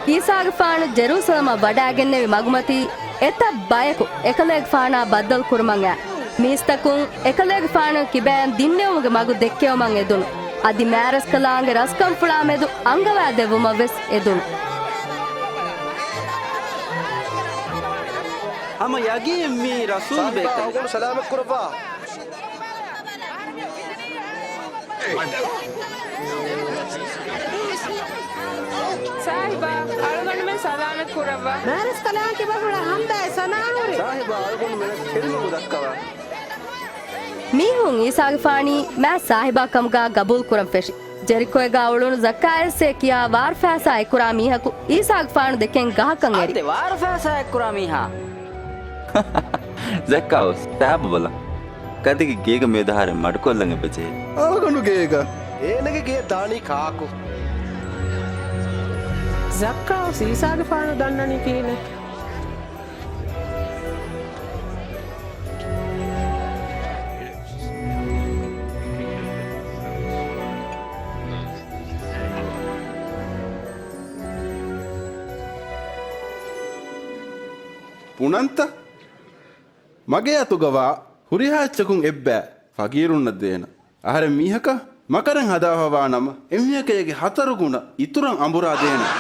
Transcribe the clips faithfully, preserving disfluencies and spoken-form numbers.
އީސާގެފާނު ޖެރޫސަލަމަށް ވަޑައިގެންނެވި މަގުމަތީ އެތައް ބަޔަކު އެކަލޭގެފާނާ ބައްދަލު ކުރުމަށް އައި، މީސްތަކުން އެކަލޭގެފާނުގެ ކިބައިން ދިންނެވުމުގެ މަގު ދެއްކެވުމަށް އެދުނު. އަދި މާރަސްކަލާނގެ ރަސްކަންފުޅާ މެދު އަންގަވާދެއްވުމަށް ވެސް އެދުނު. ހަމަ ޔަގީން މީ ރަސޫލް ބޭކަލެއް. ސާހިބާ، އަޅުގަނޑުމެން ސަލާމަތް ކުރައްވާ. ސާހިބާ، އަޅުގަނޑުމެން ސަލާމަތް ކުރައްވާ. މާރަސްކަލާނގެ ކިބަފުޅަށް ހަމްދާއި ސަނާ ހުރި. ސާހިބާ، އަޅުގަނޑުމެން ކެރިމަގު ދައްކަވާ. މީހުން އީސާގެފާނީ މާ ސާހިބާ ކަމުގާ ގަބޫލު ކުރަން ފެށި. ޖެރިކޯގާ އުޅުނު ޒައްކާޔަސްއޭ ކިޔާ ވާރުފައިސާ އެއްކުރާ މީހަކު އީސާގެފާނު ދެކެން ގަހަކަށް އެރި. އާދެ، ވާރުފައިސާ އެއްކުރާ މީހާ. ޒައްކާޔަސް، ތާބަ ބަލަ. ކަދެގެ ގޭގަ މިއަދު އަހަރެން މަޑުކޮށްލަން އެބަޖެހޭ. އަޅުގަނޑު ގޭގަ. އޭނަގެ ގޭ ދާނީ ކާކު؟ ޒައްކާޔަސް އީސާގެފާނު ދަންނަނީ ކިހިނެއް؟ ބުނަންތަ؟ މަގޭ އަތުގަވާ ހުރިހާ އެއްޗަކުން އެއްބައި ފަގީރުންނަށް ދޭނަން. އަހަރެން މީހަކަށް މަކަރެއް ހަދާފަވާ ނަމަ، އެމީހަކަށް އޭގެ ހަތަރު ގުނަ އިތުރަށް އަނބުރާ ދޭނަން.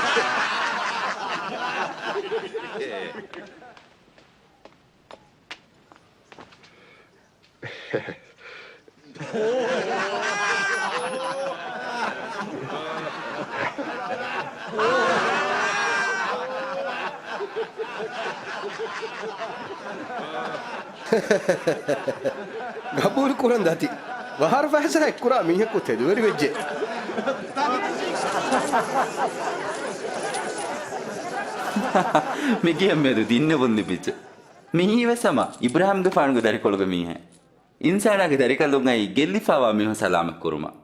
ގަބޫލު ކުރަން ދަތި. ވާރުފައިސާ އެއްކުރާ މީހަކު ތެދުވެރިވެއްޖެ. މިގޭ މެދު ދިންނެވުން ލިބިއްޖެ. މިއީވެސް ހަމަ އިބްރާހީމްގެފާނުގެ ދަރިކޮޅުގެ މީހެއް. އިންސާނާގެ ދަރިކަލުން އައި ގެއްލިފާވާ މީހުން ސަލާމަތް ކުރުމަށް.